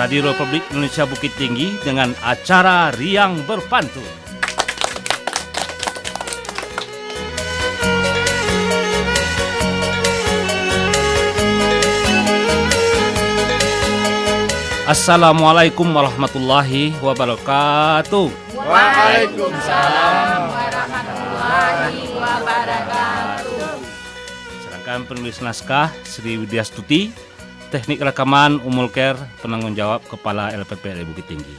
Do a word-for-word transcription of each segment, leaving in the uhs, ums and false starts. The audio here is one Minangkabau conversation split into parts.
Radio Republik Indonesia Bukittinggi dengan acara Riang Berpantun. Assalamualaikum warahmatullahi wabarakatuh. Waalaikumsalam warahmatullahi wabarakatuh. Sedangkan penulis naskah Sri Widya Stuti, teknik rakaman Umul Ker, penanggung jawab Kepala L P P R I Bukittinggi.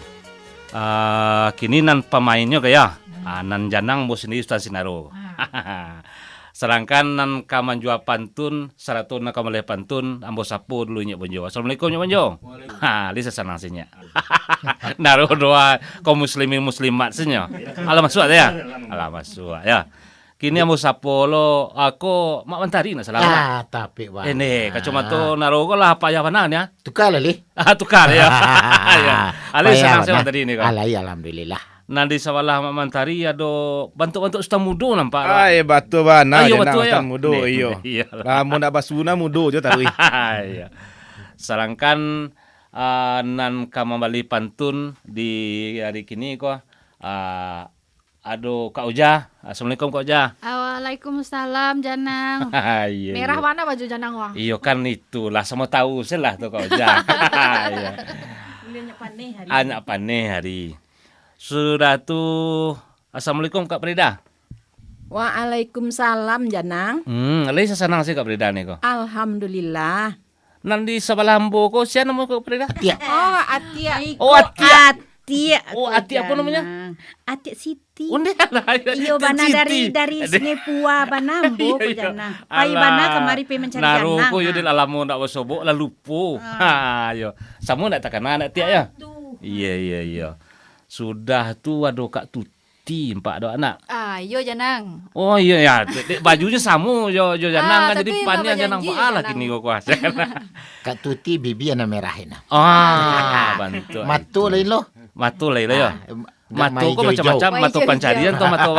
Ah, kini nan pamainnyo ka ya? Ah, nan Janang ambo sendiri Sutan Sinaro. Sadangkan nan ka manjua pantun, sarato nan ka mambaleh pantun, ambo sapo dulu Inyiak Bonjo. Assalamualaikum, Inyiak Bonjo. Ha, lai sasanang si Inyiak. Naro doa kaum muslimin muslimat si nyo. Alah masuak ya? Alah masuak ya. Kini ambo sapo lo, ako Mak Mantari nak salam lah. Ah, tapik bana. Ini, kacomato naro ko lah payah bana ni ah. Tuka lah, Lih. Ah, tuka ya. Ya. Alih sanang sehat tadi ni ko. Alai, alhamdulillah. Nan di sabalah Mak Mantari ado bantuak-bantuak Sutan Mudo nampak lah. Ah, eh, batua bana. Ah, iyo, Janang, batua, Sutan Mudo, iyo. Iyolah. Lamun nak basunah mudo jo taruih. Iyo. Sadangkan, ah, nan ka mambaleh pantun di hari kini ko, ah, ado Kak Uja. Assalamualaikum, Kak Uja. Waalaikumsalam, Janang. Iyo, merah iyo. Bana baju Janang, wah. Iyo, kan itulah, samo tahu se lah tu, Kak Uja. Iyo. Anyak paneh hari. Anyak paneh hari. Sudah tu, assalamualaikum, Kak Frida. Waalaikumsalam, Janang. Hmm, lai sasanang si Kak Frida ni ko. Alhamdulillah. Nan di sabalah ambo ko, sia namo ko, Frida? Atiak. Oh, Atiak. Oh, Atiak. Atiak. Oh, Atiak apa namanya? Atiak Siti. Onde lah, iyo, iyo, bana dari, dari Sungai Pua bana ambo ko, Janang. Pai bana kamari pai mancari Janang. Naro ko yo di lalamo ndak basobok lah lupo. Ha, yo. Samo ndak takana anak Atiak yo? Iyo, iyo, iyo. Sudah tu ado Kak Tuti. Ti, nampak dek anak. Ah, iyo, Janang. Oh, iyo, ya. Dek, dek bajunyo samo jo, jo Janang, kan, jadi paniang Janang. Alah, kini ko kuaso. Kak Tuti bibia nan merah ino. Ah, bantuak. Mato lain lo. Mato lain lo, yo. Ah, mato ko macam-macam, mato pancarian tu, mato.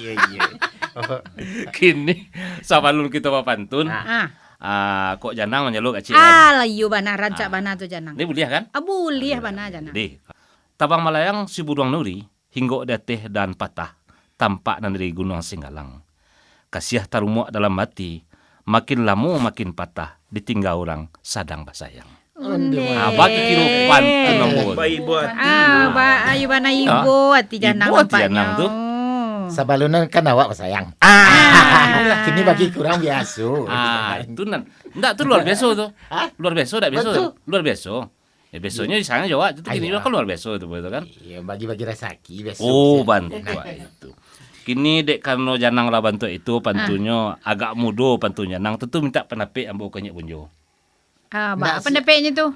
Iyo, iyo. Kini, sabalun kito bapantun, ah, kok Janang manjalo kacik. Alah, iyo bana, rancak bana tu Janang. Ni buliah, kan? Ah, buliah bana, Janang. Deh. Tabang malayang si buruang nuri, hinggok di ateh dahan patah, tampak nan dari Gunuang Singgalang. Kasiah tarumuak dalam ati, makin lamo makin patah, ditingga urang sadang basayang. Onde. Ah, bagi kiro pantun ambo. Baibo ati. Ah, ba-, ayo bana ibo ati Janang nampaknyo. Ibo ati Janang tu. Sabalun kan awak basayang. Ah. Kini bagi kurang biaso. Ah, itu nan. Ndak tu luar biaso tu. Hah? Luar biaso, ndak biaso. Luar biaso. Ya, biasonyo di sana jo awak tu, kini kan luar biaso tu, betul kan? Iyo, bagi-bagi rasaki biaso. Oh, bantuak itu. Kini dek karano Janang lah bantuak itu, pantunnyo agak mudo pantun Janang, tantu mintak pandapek ambo ka Nyiak Bonjo. Ah, ba-, pandapeknyo tu.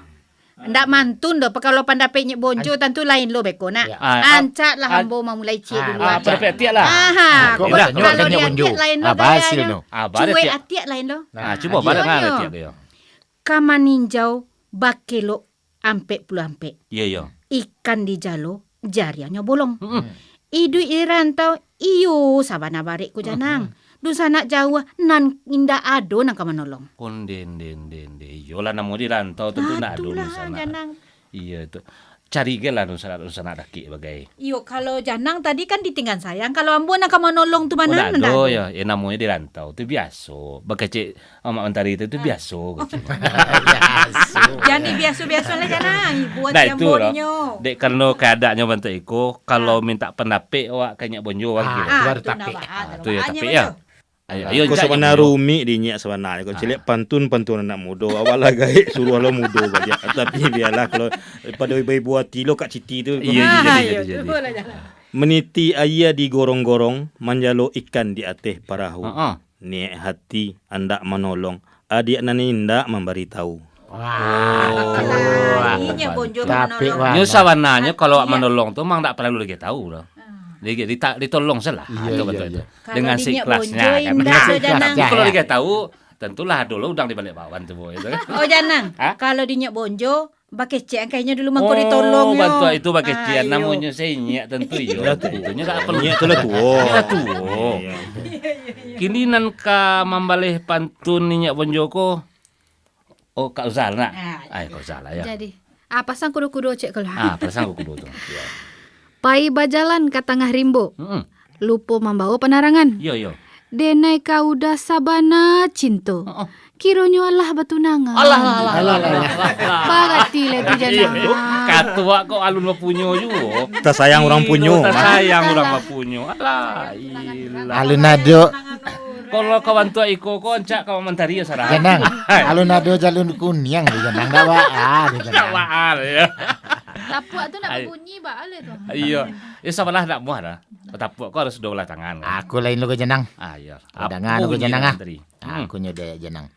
Ndak mantun doh, kalau pandapek Nyiak Bonjo tantu lain lo beko nak. Ah, ah, ancak lah ambo mamulai ciek dulu. Ah, pandapek Atiak lah. Aha, kalau di Atiak lain lo gayanyo. Cuek Atiak lain lo. Ah, cubo baliak Atiak tu yo. Ka maninjau bakelok ampek puluah ampek. Iyo, iyo. Ikan di jalo, jariangnyo bolong. Mm-mm. Iduik di rantau, iyo, sabana barek ko Janang. Mm-mm. Dunsanak jauah, nan indak ado nan ka manolong. Onde, onde, onde, onde. Iyolah, namo di rantau, tantu ndak ado dunsanak. Janang. Iyo, tu. Cari ge lah dunsanak-dunsanak dakek bagai. Iyo, kalau Janang tadi kan ditinggan sayang, kalau ambo nan ka manolong tu mano nan ado? Oh, ndak ado, yo. Eh, namonyo di rantau tu biaso. Bakecek Amak Mantari tu, tu biaso, kecek. Biaso. Jan dibiaso-biaso lah, Janang. Ibo ati ambo dinyo. Dek karano keadaannyo bantuak iko, kalau mintak pandapek awak ka Nyiak Bonjo, wak kiro. Ah, tu baru tapek. Ah, tu yo tapek yo. Ayo, ayo, ko sabana rumik di Nyiak sabana. Ko caliak pantun-pantun anak mudo. Awak lah gaek, suruah lo mudo baliak. Tapi bialah, kalau pado ibo-ibo ati lo Kak Siti tu. Iyo, iyo, iyo, iyo. Maniti aia di gorong-gorong, manjalo ikan di ateh parahu. Heeh. Niaik hati andak manolong, adiak nan indak mambaritahu. Wah, inyo Bonjo manolong. Nyo sabananyo kalau awak manolong tu memang ndak paralu diagiah tahu doh. Di-, dita-, ditolong sajolah. Iyo, iyo, iyo. Dengan seikhlasnyo, kan? Dengan seikhlasnyo. Kalau diagiah tahu, tantulah ado lo udang di baliak bakwan tu, boy, itu kan. Oh, Janang. Hah? Kalau di Nyiak Bonjo, bakecek angkainyo dulu mangko ditolong yo. Oh, bantuak itu bakecek. Ah, iyo. Namonyo se Inyiak tantu yo. Iyo, tu. Itunyo dak perlu. Inyiak tu lah tuo. Inyiak lah tuo. Iyo. Kini nan ka mambaleh pantun Nyiak Bonjo ko, oh, Kak Uzal nak? Ah, Kak Uzal lah yo. Jadi, Ah, pasang kudo-kudo cek ko lah. Ah, pasang kudo-kudo tu. Yo. Pai bajalan ka tangah rimbo. Mm-mm. Lupo mambawa panarangan. Yo, yo. Denai ka uda sabana cinto. Heeh. Kironyo alah batunangan. Alah, alah, alah, alah, alah, alah. Barati lah tu, Janang. Iyo, iyo. Katuak kok alun bapunyo juo. Tasayang urang punyo. Iyo, tasayang urang bapunyo. Alah, ilah. Alun ado. Kalau kawan tuak iko ko ancak kawan mantari yo, Sarah. Janang, alun ado jalun kuniang tu, Janang. Ndak baa tu, Janang. Ndak baa, yo. Tapuak tu nak babunyi, baa le tu. Iyo. Yo, sabalah ndak muah dah. Tapuak ko harus duo balah tangan, kan? Aku lain lo ko, Janang. Ah, iyo. Danga lo ko, Janang, ah. Aku nyo dek Janang.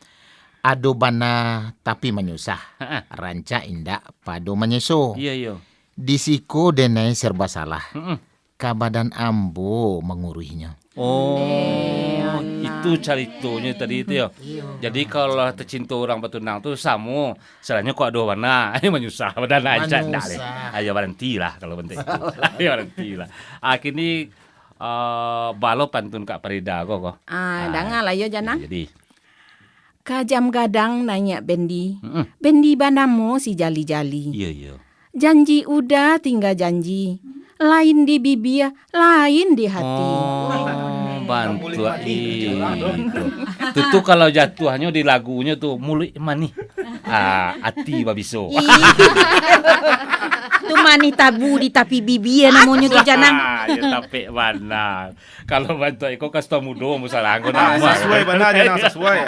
Ado bana tapi manyusah. Heeh. Rancak indak pado manyeso. Iyo, iyo. Di siko denai serba salah. Mm-mm. Ka badan ambo manguruihnyo. Oh, itu caritonyo tadi tu, yo. Iyo. Jadi, kalau lah tacinto urang batunang tu, samo, salahnyo kok ado bana, manyusah, badan rancak, ndak leh. Manyusah. Ayo, barantilah kalau bantuak itu. Ayo, barantilah. Ah, kini, ah, baa lo pantun Kak Farida ko, ko. Ah, dangalah yo, Janang. Jadi. Kajam gadang naiak bendi. Mm-mm. Bendi banamo si jali-jali. Iyo, iyo. Janji uda tingga janji. Lain di bibia, lain di hati. Oh, bantuak itu. Tu, tu kalau jatuahnyo di lagunyo tu, muluik manih. Ah, ati babiso. Ih. Tu manih tabu di tapi bibia namonyo tu, Janang. Ah, yo, tapek bana. Kalau bantuak iko kasta mudo, musarang ko. Ah, namo. Sasuai bana, Janang, sasuai.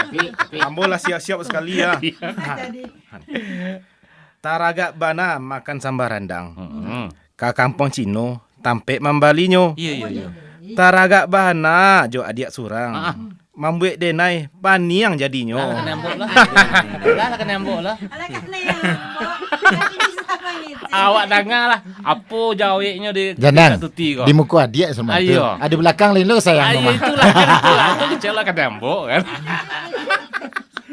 Ambo lah siap-siap sakali, yo. Iyo. Taragak bana makan samba randang. Mm-mm. Ka kampuang Cino, tampek mambalinyo. Iyo, iyo, iyo. Taragak bana jo adiak surang. Ah, ah. Mambuek denai paniang jadinyo. Lah, lah kanai ambok lah. Lah, lah kanai ambok lah. Alah, kanai ambok. Awak danga lah, apo jaweknyo di Janang, Kak Tuti ko. Di muko adiak samo tu. Ayo. Ah, di balakang lain lo sayang. Ayo, mah. Itulah, kan, itulah. Tu kecek lah kanai ambok, kan.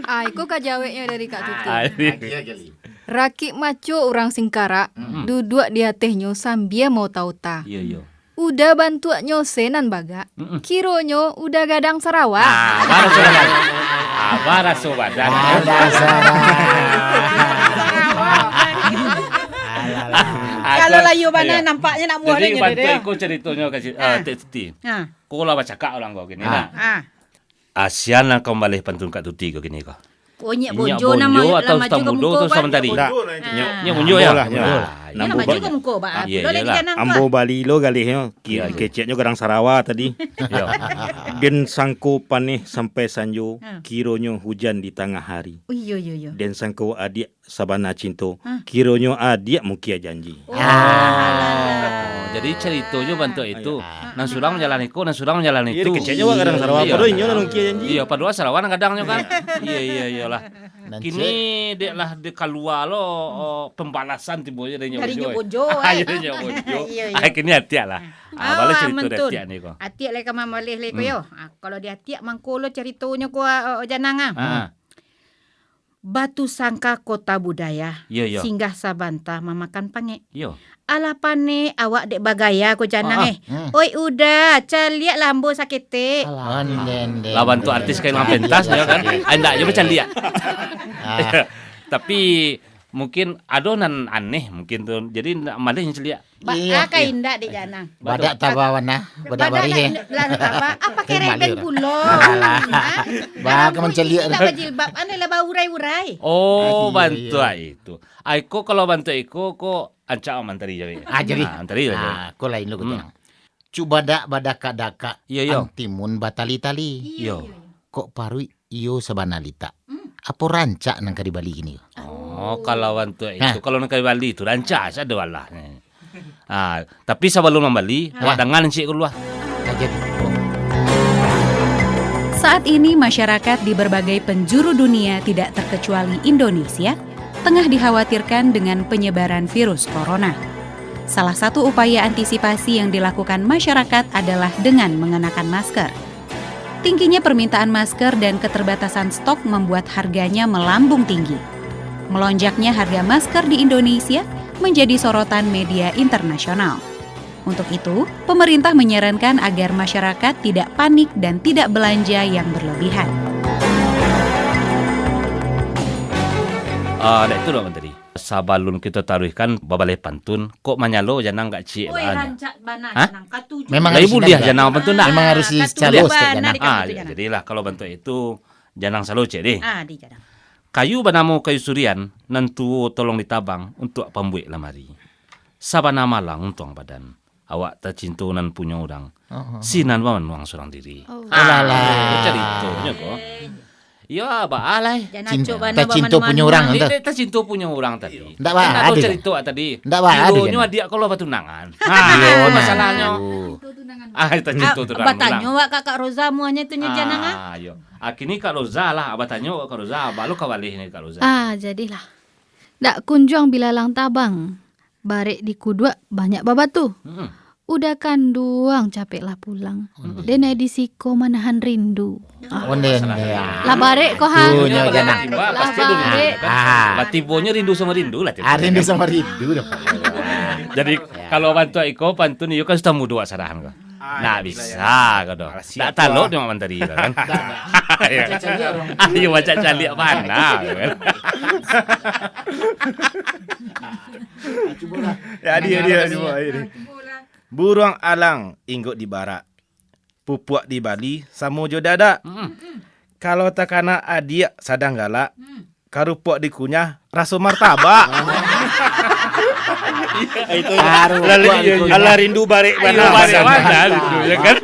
Ah, iko ka jaweknyo dari Kak Tuti. Ayo. Rakik maco urang singkarak, mm-mm, duduak di atehnyo sambia maota-ota. Iyo, iyo. Uda bantuaknyo se nan bagak, mm-mm, kironyo uda gadang sarawa. Ah, baraso badan. Ah, baraso badan. Ah, baraso badan. Alah, alah. Ah, kalau layu bana, iyo, nampaknyo nak muah. Jadi, bantuak iko caritonyo ka si, ah, Tek Tuti. Ah. Ko lah bacakak urang ko kini, ah, nak. Ah. Asian nan ka mambaleh pantun Kak Tuti ko kini ko. Ko nyiak bonjo atau lah maju ka muko, Ustaz Mantari? Nyiak bonjo, yo? Ambo lah, nyiak bonjo. Iyo, iyolah. Ambo bali lo galihnyo, keceknyo gadang sarawa tadi. Iyo. Den sangko paneh sampai sanjo, kironyo hujan di tangah hari. Oh, iyo, iyo, iyo. Den sangko adiak sabana cinto, kironyo adiak mungkia janji. Oh. Ah. Jadi caritonyo bantuak itu. Nan surang manjalan iko, nan surang manjalan itu. Iyo, dikeceknyo awak gadang sarawa, iyo, padahal inyo nan mungkia janji. Iyo, padahal sarawa nan gadangnyo kan. Iyo, iyo, iyolah. Kini dek lah dek kalua lo, oh, pambalasan tibo jo dari nyo bonjo. Dari nyo bonjo, eh. Iyo, dari nyo bonjo. Iyo, iyo. Ah, kini atiak lah. Ah, baa lo carito dari atiak ni ko. Atiak lai ka mambaleh lai ko yo. Ah, kalau di atiak mangko lo caritonyo ko, oh, Janang, ah. Ah. Batu Sangka Kota Budaya, iyo, iyo, singgah sabanta mamakan pangek. Iyo. Alah paneh awak dek bagaya ko Janang, eh. Hmm. Oi Uda, caliak lah ambo saketek. Alah, lah bantuak artis kain dengan pentas, yo kan? Ah, indak, cubo caliak. Ah. Tapi mungkin ado nan aneh mungkin tu. Jadi, nak maleh caliak. Ba-, iyo, ah, ka indak dek Janang. Badak taba wana, badak barih, eh. Lah taba, ah, pakai reben pulo. Alah. Ba, ka mancaliak. Indak bajilbab, anu lah baurai-urai. Oh, bantuak itu. Ai ko kalau bantuak iko ko ancak mantari jawek. Ah, jadi. Ah, mantari jawek. Ah, ko lain lo ko Janang. Cubadak badakak-dakak, iyo, iyo, antimun batali-tali. Iyo. Kok paruik iyo sabana litak. Hmm. Apo rancak nan ka dibali kini? Oh, kalau bantuak itu, kalau nan ka dibali tu rancak, sado alah. Ah, tapi sabalun mambali, awak danga nan ciek ko lah. Saat ini, masyarakat di berbagai penjuru dunia, tidak terkecuali Indonesia, tengah dikhawatirkan dengan penyebaran virus corona. Salah satu upaya antisipasi yang dilakukan masyarakat adalah dengan mengenakan masker. Tingginya permintaan masker dan keterbatasan stok membuat harganya melambung tinggi. Melonjaknya harga masker di Indonesia menjadi sorotan media internasional. Untuk itu, pemerintah menyarankan agar masyarakat tidak panik dan tidak belanja yang berlebihan. Ah, dek itu lah, Mantari. Sabalun kito taruihkan babaleh pantun, kok manyalo Janang agak ciek Oi, bana. Rancak bana, Hah? Janang. Katuju Memang bana. Harus Ibu liah ditanyo. Janang pantun dah. Memang harus Ah, katuju dicalo bana sikit, Janang. Dek Ah, katuju, ya, Janang. Jadilah kalau bantuak itu, Janang salo ciek deh. Ah, di Janang. Kayu banamo kayu surian, nan tuo tolong ditabang untuak pambuek lamari. Sabana malang untuang badan. Awak tacinto nan punyo urang. Oh, oh, oh. Sinan mamanuang surang diri. Oh. Alah, alah. Caritonyo ko. Iyo, baa lai. Jangan Cinta, acok bana tacinto punyo urang, Dek, entah. Dek, tacinto punyo urang tadi. Ndak baa, Kan ado Dek. Carito tadi. Ndak baa, Dek, Kironyo kan? Adiak ko lah batunangan. Ha, Iyo, itu nah. Masalahnyo. Cinto tunangan. Ah, tacinto Ah, tunangan batanyo urang. Wak Kakak Roza muahnyo tu nyo Janang, ah. Ah, iyo. Ah, kini Kak Roza lah, batanyo Kak Roza, balu ka baleh ni Kak Roza. Ah, jadilah. Dak kunjuang bilalang tabang, barek di kuduak banyak babatu. Mm-mm. Udah kanduang capek lah pulang. Mm-mm. Den ai di siko manahan rindu. Ah. Onde, onde, ah. Lah barek ko ha. Tu nyo Janang. Lah barek. Ah. Lah tibonyo rindu samo rindu lah tibo. Ah, rindu samo rindu dah. Jadi, Ya. kalau bantuak iko pantun iyo kan sudah mudo wak sarahan ko. Ah, Ndak iyo, bisa iyo. ko doh. Alah, siap Ndak talok tu, ah. Nyo Mak Mantari tu kan. Ndak, ndak. Iyo. Macam caliak orang. Ayo macam caliak mana kan. Cubolah. Ya, dia, dia, Jangan cuba, ada ayo, dia. Cubolah. Buruang alang inggok di barak. Pupuak di Bali samo jo dadak. Mm-mm. Kalau takana adiak sadang galak, Mm. karupuak dikunyah raso martabak. Itu Karupuak lalu, dikunyah. Alah rindu barek Ayo, bana, barek bana. Bana, rindu, ya kan?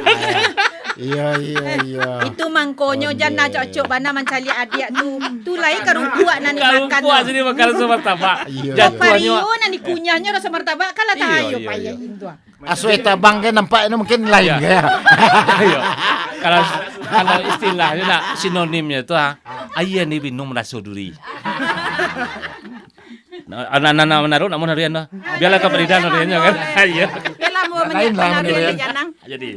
Iyo, iyo, iyo. Itu mangkonyo Jan lah Onde. cocok bana mancaliak adiak tu. Tu lai karupuak nan dimakan Karupuak tu. sini makan raso martabak. Iyo, iyo. Jatuahnyo Papario nan dikunyahnyo raso martabak, kan lah Iyo, tahayo iyo, payah iyo. intuah. Asuai tabang ke nampak ni mungkin lain Ya. ke ya? Iyo. Kalau, kalau istilahnyo nak sinonimnyo tu, ha, aia ni minum raso duri. Nah, anak-anak Manado nak mun harian dah. Biarlah ka Faridah hariannyo kan. Iyo. Biarlah mun Lain lah menurut Janang. Jadi.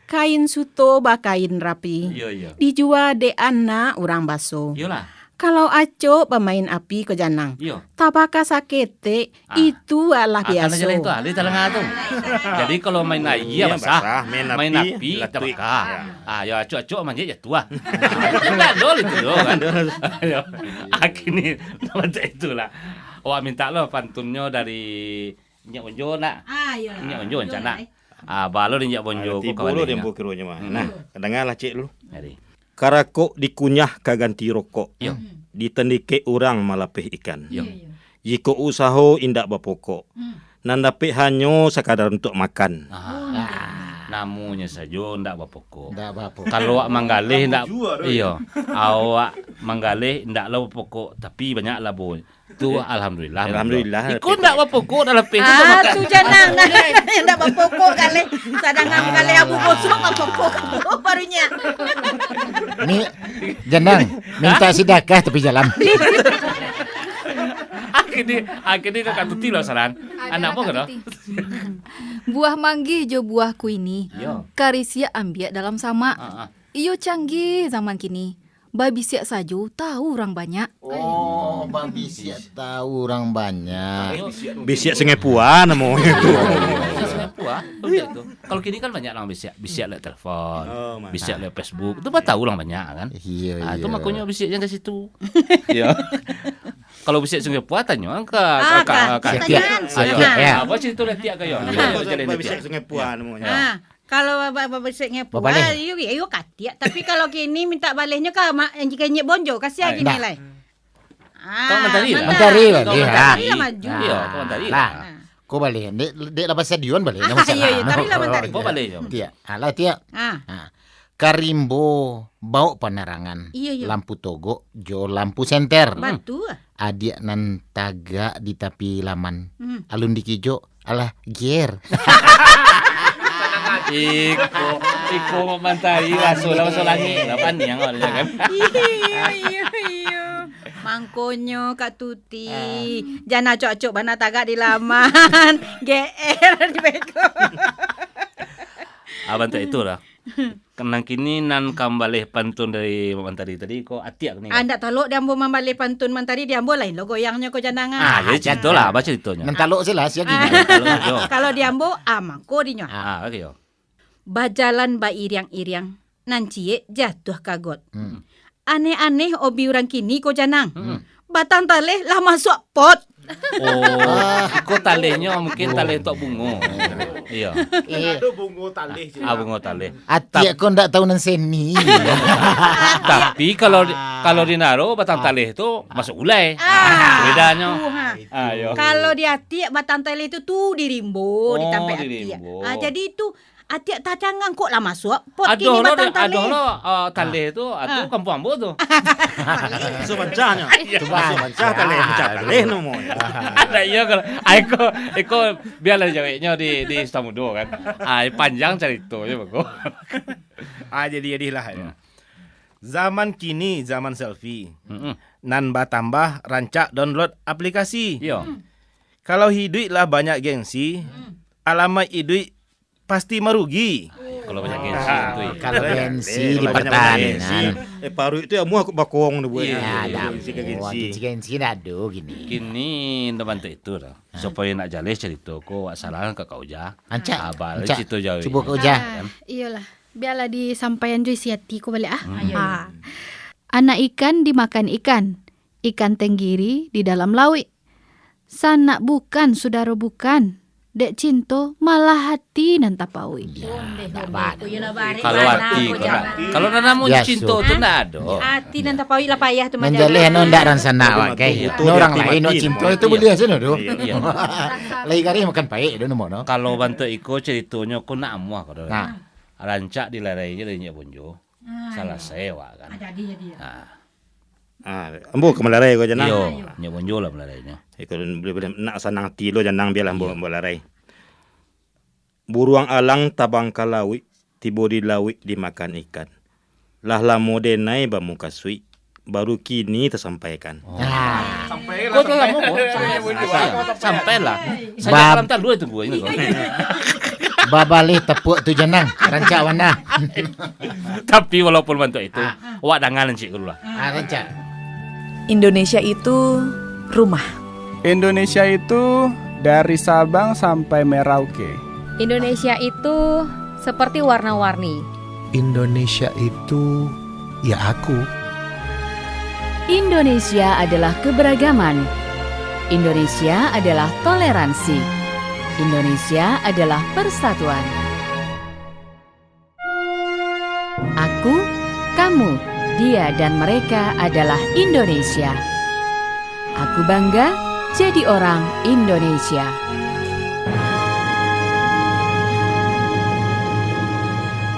Kain suto bakain rapi. Iyo, iyo. Dijua dek anak urang baso. Iyolah. Kalau acok bamain api ko Janang. Iyo. Tabaka saketek, Ah. itu alah Ah, kan biaso. Jaleh tu, ah, di talanga tu. Jadi kalau main aia Iyo, basah, basah, main main api, api, latuik. tabaka. Ya. Ah, yo acok-acok manjek jatuah. Ndak ado itu doh, kan? Ndak ado. Yo. Akhirnyo, macam itulah. Awak minta lo pantunnyo dari Nyiak Bonjo nak? Ah, iyo. Nyiak Bonjo Bonjo, macam nak? eh. Ah, balo di Nyiak Bonjo Ada ko tibo lo kawan dia. dembo kironyo mah. Hmm. Nah, kadangalah cek dulu. Jadi. Karakok dikunyah ka ganti rokok. Yo. Hmm. Ditandikek urang malapeh ikan. Yo. Iyo, iyo. Jikok usaho indak bapokok. Hmm. Nan dapek hanyo sakadar untuak makan. Ah. Oh, iya. Namonyo sajo ndak bapokok. Ndak bapokok. Kalau awak manggaleh ndak, Jua tu. iyo. Awak manggaleh ndak lah bapokok, tapi banyak labo. Tu alhamdulillah. Alhamdulillah. Iko ndak bapokok dalam peh tu Ah, makan. tu Janang. Ndak bapokok galeh. Sadang galeh abu bosok bapokok. Oh, barunya. Ni Janang, minta sidakah tapi jalan. Akhirnyo, akhirnyo kakak tuti lah saran. Ada Anak apa kakak kata? tuti. Buah manggih jo buah kuini. Yo. Karisiak ambiak dalam samak. Ah, ah. Iyo canggih zaman kini. Babisiak sajo tahu urang banyak. Oh, babisiak tahu urang banyak. Bisiak Sungai Pua namonyo tu. Bisiak Sungai Pua, betul tu. Kalau kini kan banyak lah bisiak, bisiak lewat telepon, Oh, mantap. bisiak lewat Facebook. Tu baru tahu urang banyak kan. Iya, Ah, tu iya. makonyo bisiak jan ka situ. Iya. Kalau bisiak Sungai Pua tanyo ka Ah, ka, ka, ka, ka ka. Tiak. Tiak. Ayo. Tiak, ya. Apa cerita dah tiak kayo? Ah, Ayo, apa jalan bisiak tiak. Sungai Pua namonyo. Ah. Kalau ba-, ba-, ba-, Babaleh. iyo, iyo katiak. Tapi kalau kini minta balehnyo ka ma-, jika Nyiak Bonjo, kasiah Ai. kini Ndak. lai. Ah, Kau mantari lah. Mantari lah, Kau iya. mantari lah maju. Iyo, kau mantari Lah. lah. Ah. Kau baleh, dek, dek lah pasadion baleh, Ah, ndak masalah. iyo, iyo, tari lah mantari. Kau baleh je. Tiak. Alah, tiak. Ah. Ah. Karimbo baok panarangan. Iyo, iyo. Lampu togok jo lampu senter. Batua. Adiak nan tagak di tapi laman. Hmm. Alun dikijok, alah, gier. Iko, iko mantari raso lah, raso langik. Lah paniang awak dia kan. Iyo, iyo, iyo. Mangkonyo Kak Tuti, Ah. jan acok-acok bana tagak di laman. G R di beko. Abang tak itulah. Nan kini nan ka mambaleh pantun dari Mak Mantari tadi, ko atiak ni. Ah, ndak talok di ambo mambaleh pantun Mantari, di ambo lain lo goyangnyo ko Janang, ah. Ah, jadi carito lah, apa caritonyo? Nan talok se lah, siap Ah. gini. Talok jo. Kalau di ambo, ah, mangko dinyo. Ah, oke yo. Bajalan bairiang-iriang, nan ciek jatuah ka got. Hmm. Aneh-aneh obi urang kini ko Janang. Hmm. Batang taleh lah masuak pot. Oh, iko talehnyo mungkin taleh untuak bungo. Iyo. Eh. Ado bungo taleh je. Ah, bungo taleh. Atiak ko ndak tahu nan seni. Tapi kalau di, kalau di Naro batang taleh tu masuk gulai. Ah. Bedanyo. Tu, ha. Ah, iyo. Kalau di Atiak batang taleh tu, tu di rimbo, di tampek Atiak. Oh, di rimbo. Ah, jadi tu Atiak tacangang kok lah masuak pot kini batang taleh. Ado lo, ah, taleh tu, ah, tu kampuang ambo tu. Basuah pancah nyo. Basuah pancah taleh, pancah taleh namonyo. Ado iyo kalau, ah, iko, iko bialah jaweknyo di, di Suta Mudo kan. Ah, panjang caritonyo bagus. Ah, jadi, jadilah. Hmm. Zaman kini, zaman selfie. Mm-mm. Nan batambah rancak download aplikasi. Iyo. Kalau hiduik lah banyak gengsi, alamaik hiduik pasti marugi. Kalau banyak gengsi tu, ya. Kalau gengsi di pertanian. Eh, paruik tu amuah bakong tu buat. Iyo, iyo, iyo. Gengsi ke gengsi. Gengsi-gengsi dah ado kini. Kini ndak bantuak itu dah. Supayo nak jaleh carito ko, wak salah ka Kak Uja. Rancak. Abah, rancak. Carito jauh. Cubo Kak Uja. Ah, iyolah. Bialah disampaian jo isi ati ko baliak, ah. Hmm. Ayo. Ah. Anak ikan dimakan ikan, ikan tenggiri di dalam lauik. Sanak bukan, sudaro bukan, dek cinto malah ati nan tapauik. Yo, ndak bana. Kalau ati ko ndak. Kalau nan namo cinto tu ndak ado. Ati nan tapauik lah payah tu manjaleh. Manjaleh anu ndak rancak, wak, kai. Anu urang lain, wak, cinto itu buliah sano tu. Iyo, iyo. Lai garih makan paik tu namo no. Kalau bantuak iko caritonyo ko ndak amuah ko doh. Nah. Rancak dilarai je dari Nyiak Bonjo. Ah, salasai, iyo. Wak, kan. Ah, jadi, jadi, ya. Ah. Ah, ambo ka malarai ko, Janang. Iyo, Nyiak Bonjo lah malarainyo. Iko buliah-buliah nak sanang ati lo, Janang, bialah ambo, iyo, ambo larai. Buruang alang tabang ka lauik, tibo di lauik dimakan ikan. Lah lamo denai bamukasuik, baru kini tasampaikan. Oh. Ah. Sampailah, sampailah. Kau tu lamo, Bo? Sampailah. Sampailah. Sajak malam talua itu buah ini, Bo. Babaleh tapuak tu, Janang, rancak bana. Tapi walaupun bantuak itu, ah, wak danga nan ciek dulu lah. Ah, rancak. Indonesia itu rumah. Indonesia itu dari Sabang sampai Merauke. Indonesia itu seperti warna-warni. Indonesia itu, ya, aku. Indonesia adalah keberagaman. Indonesia adalah toleransi. Indonesia adalah persatuan. Aku, kamu, dia, dan mereka adalah Indonesia. Aku bangga jadi orang Indonesia.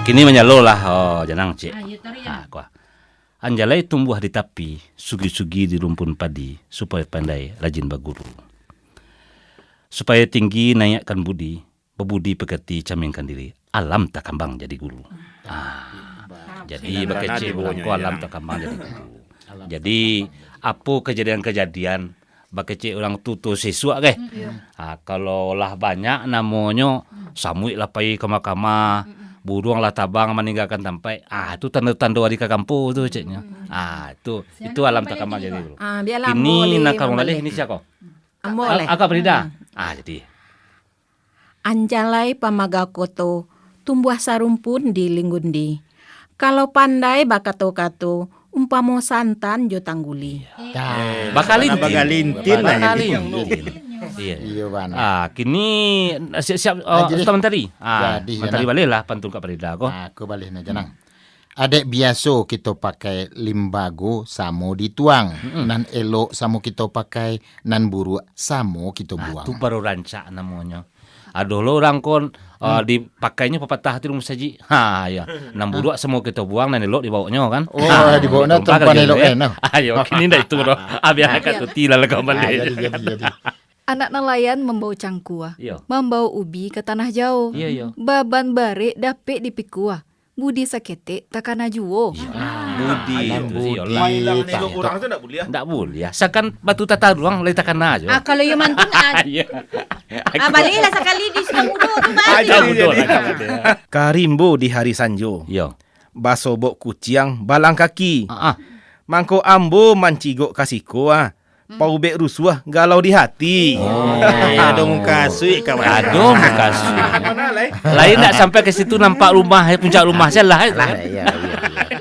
Kini manjalo lah, oh, Janang, ciek. Ah, iyo, taruih, Janang. Ah, kuah. Anjalai tumbuah di tapi, sugi-sugi di rumpun padi, supayo pandai rajin baguru. Supayo tinggi naiakkan budi, babudi pekerti caminkan diri, alam takambang jadi guru. Ah, jadi bakecek urang ko alam takambang jadi guru. Jadi, apo kajadian-kajadian bakecek urang tu, tu sisuak, keh. Hmm, iyo. Ah, kalau lah banyak namonyo, samuik lah pai ka mahkamah, buruang lah tabang maninggakan tampaik. Ah, tu tando-tando ari ka kampo tu, ceknyo. Ah, tu, itu alam takambang jadi guru. Ah, bialah. Kini nan ka mabaleh ni sia ko? Ambo leh. Kak Farida. Hmm. Ah, jadi. Anjalai pamaga koto, tumbuah sarumpun di linggundi. Kalau pandai bakato-kato, umpamo santan jo tangguli. Dah. Eh, bakalintin. Bakalintin lah. Bakalintin. Iyo. Iyo, bana. Ah, kini siap-siap, ah, jadi, Ustaz Mantari. Ah, jadi, Mantari, Janang. Baleh lah pantun Kak Farida ko. Ah, aku baleh nah, Janang. Dek biaso kito pakai limbago samo dituang, mm-mm, nan elok samo kito pakai, nan buruak samo kito buang. Ah, tu baru rancak namonyo. Ado lo urang ko, ah, hmm, dipakainyo papatah tu di musajik. Ha, ya. Nan buruak samo kito buang, nan elok dibawoknyo kan. Oh, ha, dibawoknyo tu kan elok, eh, nah. Ayo, kini ndak itu doh. Ah, biar, ah, katuti lah, lah, kembali. Ah, jadi, jadi, jadi. Anak nalayan mambawa cangkua, iyo, mambawa ubi ka tanah jauah. Iyo, iyo. Baban barek dapek dipikua. Budi saketek takana juo. Iyo. Ah, budi tu, budi, iyolah. Mailang ni dua urang tu ndak buliah. Ndak buliah. Sakan batu tataruang lai takana juo. Ah, kalau iyo mantun, ah. Iyo. Ah, baleh lah sakali di Suta Mudo tu, Bang. Ah, Suta Mudo lah, Suta Mudo. Ka rimbo di hari sanjo. Iyo. Basobok kuciang balang kaki. Ah, ah. Mangko ambo mancigok ka siko, ah. Hmm. Paubek rusuah, galau di hati. Oh. Eh, ado mukasuik, kawan. Ado mukasuik. Lain ndak sampai ka situ nampak rumah, eh, puncak rumah, sia lah, eh. Lah, iyo, iyo, iyo.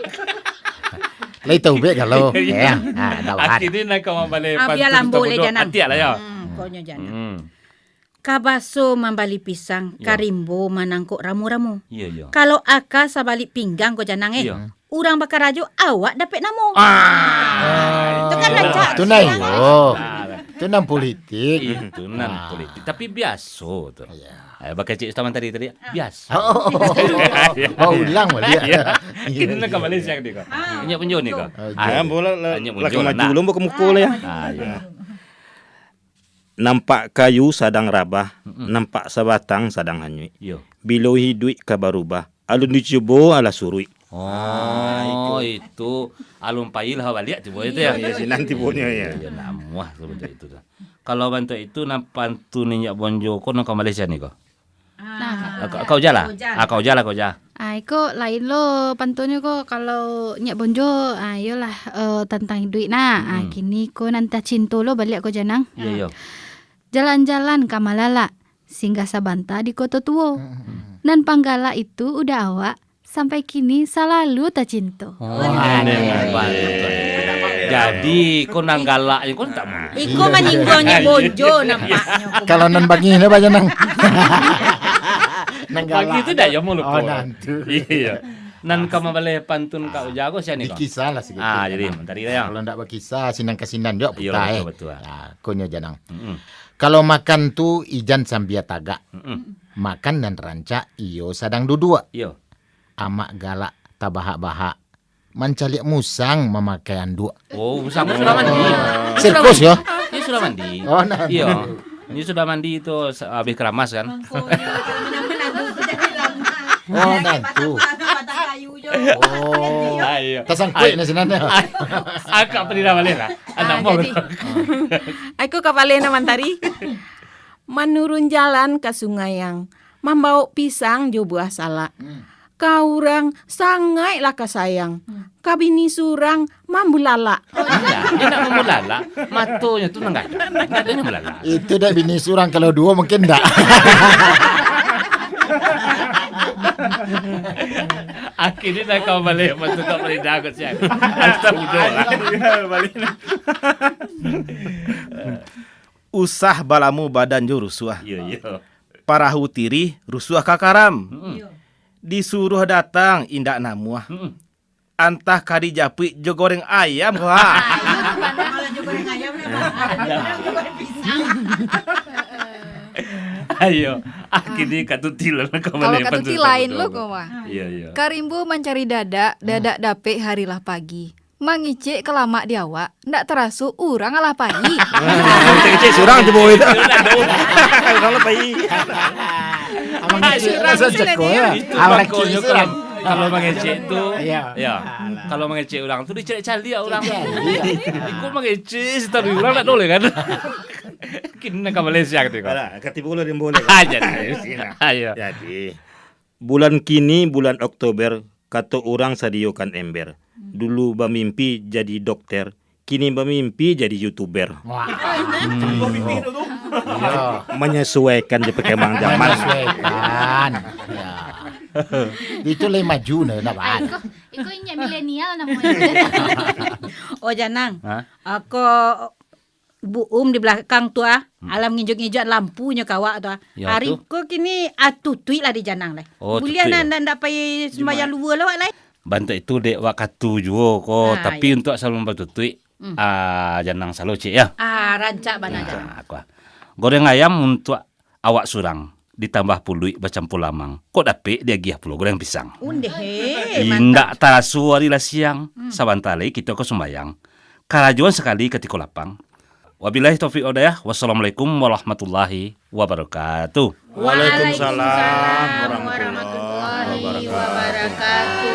Lai taubek galau. Iyo. Eh, ah, dah. Akhirnyo nak ka mambaleh pantun Suta Mudo. Ah, bialah, ambo leh, Janang. Atiak lah, yo. Hmm. Konyo Janang. Hmm. Kabaso mambali pisang, Iyo. karimbo manangkok ramu-ramu. Iyo, iyo. Kalau aka sabalik pinggang ko Janang, eh, Iyo. urang bakarajo awak dapek namo. Ah. Itu kan rancak. Tu nan iyo. Ah. Tu nan politik. Itu nan Ah. politik. Tapi biaso tu. Iyo. Eh, bakecek Ustaz Mantari tadi, biaso. Oh. Baulang baliak. Iyo. Iyo, Kini nak iyo. ka Malaysia ni ko. Ah. Inyo punyo ni ko. Oh, Ah, iyo. Bola lah, Inyo lah punyo ka maju lah. lomba ka muko lah ya. Ah, iyo. Nampak kayu sadang rabah, Mm-mm. nampak sabatang sadang hanyuik. Iyo. Bilo hiduik ka barubah, alun dicubo alah suruik. Oh, Ah, itu. itu alun pai lah baliak tibo itu ya. Iyo, sinan tibonyo ya. Iyo, namuah sabatua itu tu. Kalau bantuak itu, nan pantun Inyak Bonjo ko nan ka Malaysia ni ko? Ah, Nah. Ka, ka Uja lah. Ka Uja. Ah, ka Uja lah, ka Uja. Ah, iko lain lo pantunnyo ko, kalau Nyak Bonjo, ah, iyolah, eh, tantang iduik nah. Ah, Mm-mm. kini ko nan tacinto lo baliak ko Janang. Iyo, iyo. Jalan-jalan ka Malalak, singgah sabanta di Koto Tuo. Mm-mm. Nan panggalak itu udah awak, sampai kini salalu tacinto. Oh, Oh, aneh, aneh, aneh. aneh. Jadi, ko nan galak je, ko tak mau. Iko Iyo, iyo. manyingguang Nyak Bonjo nampaknyo. Kalau nan bangih, nah, Janang. Nan Bagi galak tu aja. dah, ya, mau lupa. Oh, nantu. Iyo. Nan ka mambaleh pantun Kak Ah, Uja ko sia ni ko? Dikisah lah sikit. Ah, jadi, Janang. Mantari lah, ya. Kalau ndak bakisah, sinan ka sinan juga Iyo, putar, betul, eh. betul. Ah, konyo Janang. Mm-mm. Kalau makan tu ijan sambia tagak. Mm-mm. Makan nan rancak, iyo sadang duduak. Iyo. Amak galak tabahak-bahak, mancaliak musang mamakai anduak. Oh, musang tu sudah mandi. Sirkus, yo? Dia sudah mandi. Oh, nah. Iya. Ini sudah mandi tu, se-, habis keramas, kan? Mangkonyo, kalau minum anduak tu jadi lamah. Oh, Lagi nantu. patah-patah batang kayu je. Oh. Ah, iya. Tasangkuik Ai-, ni sinan, yo. ai-, agak pedih dah balik lah. Ah, Anak mau jadi, betul. Aku kapalai nak mantari. Manurun jalan ka Sungai Yang, mambaok pisang jo buah salak. Hmm. Ka urang sangaiklah ka sayang. Hmm. Ka bini surang mambulalak. Oh, indak. Dia nak mambulalak, matonyo tu nan gadang. Indak ado nan bulalak. Itu dek bini surang, kalau duo mungkin ndak. Akhirnya nak kau balik, lepas tu kau balik dah, kau siap. Astagfirullah. Iya, balik. Usah balamo badan jo rusuah. Iyo, iyo. Parahu tirih rusuah ka karam. Mm-mm. Disuruah datang indak namuah. Mm-mm. Antah ka dijapuik jo goreng ayam ko, ha. Ah, iyo tu, Bang. Malah jo goreng ayam lah, Bang. Goreng pisang. Ayo, ah, kini Kak Tuti lah, Kalau Kak Tuti pantun Kak lain Tuti lo, tu. Ko, Bang. Iyo, iyo. Karimbo mancari dadak, Hmm. dadak dapek hari lah pagi. Mangecek ka lamak di awak, ndak taraso urang alah pai. Kecek surang je, boy. Urang lah pai. Abang Ai, kecil surang rasa tu ceko, lagi. Ya. Itu Abang bangkonyo kecil kalau, surang. Kalau mangecek tu, Iya. ya. Alah. Kalau mangecek urang tu dicaliak-caliak urang. Caliak. Iko mangecek, sitaruih urang ndak doleh, kan? Kini ka Malaysia tu, kan? Alah, katibo lah rimbo ni. Aja. Ayo. Jadi, bulan kini, bulan Oktober, kato urang sadiokan ember. Hmm. Dulu bamimpi jadi dokter, kini bamimpi jadi YouTuber. Wah. Hmm. Iya. Menyesuaikan je perkembangan zaman. Menyesuaikan. Ya. Itu lai maju nah, nak Ah, bahas. Iko, iko inyak milenial namonyo. Oh, Janang. Hah? Ako buum di balakang tu, ah. Hmm. Alah nginjuk-nginjuk lampunyo ka awak tu, ah. Ya, Ari tu. Ko kini, ah, tutuik lah di Janang lah. Oh, Buliah tutuik nah, lah. Ndak, ndak pai sumbayang Jumaat. Luo lah awak lai. Bantuak itu dek wak katu juo ko, Ah, tapi iya. Untuak sabalum batutuik, Hmm. ah, Janang salo cek, ya. Ah, rancak bana, Nah, Janang. Aku, ah. Goreng ayam untuak awak surang, ditambah puluik bacampur lamang. Kok dapek diagiah pulo goreng pisang. Undeh, eh, Indak mantap. Taraso ari lah siang, Hmm. sabanta lai kito ka sumbayang. Karajoan sakali katiko lapang. Wabillahi taufiq wal hidayah. Wassalamualaikum warahmatullahi wabarakatuh. Waalaikumsalam warahmatullahi wabarakatuh.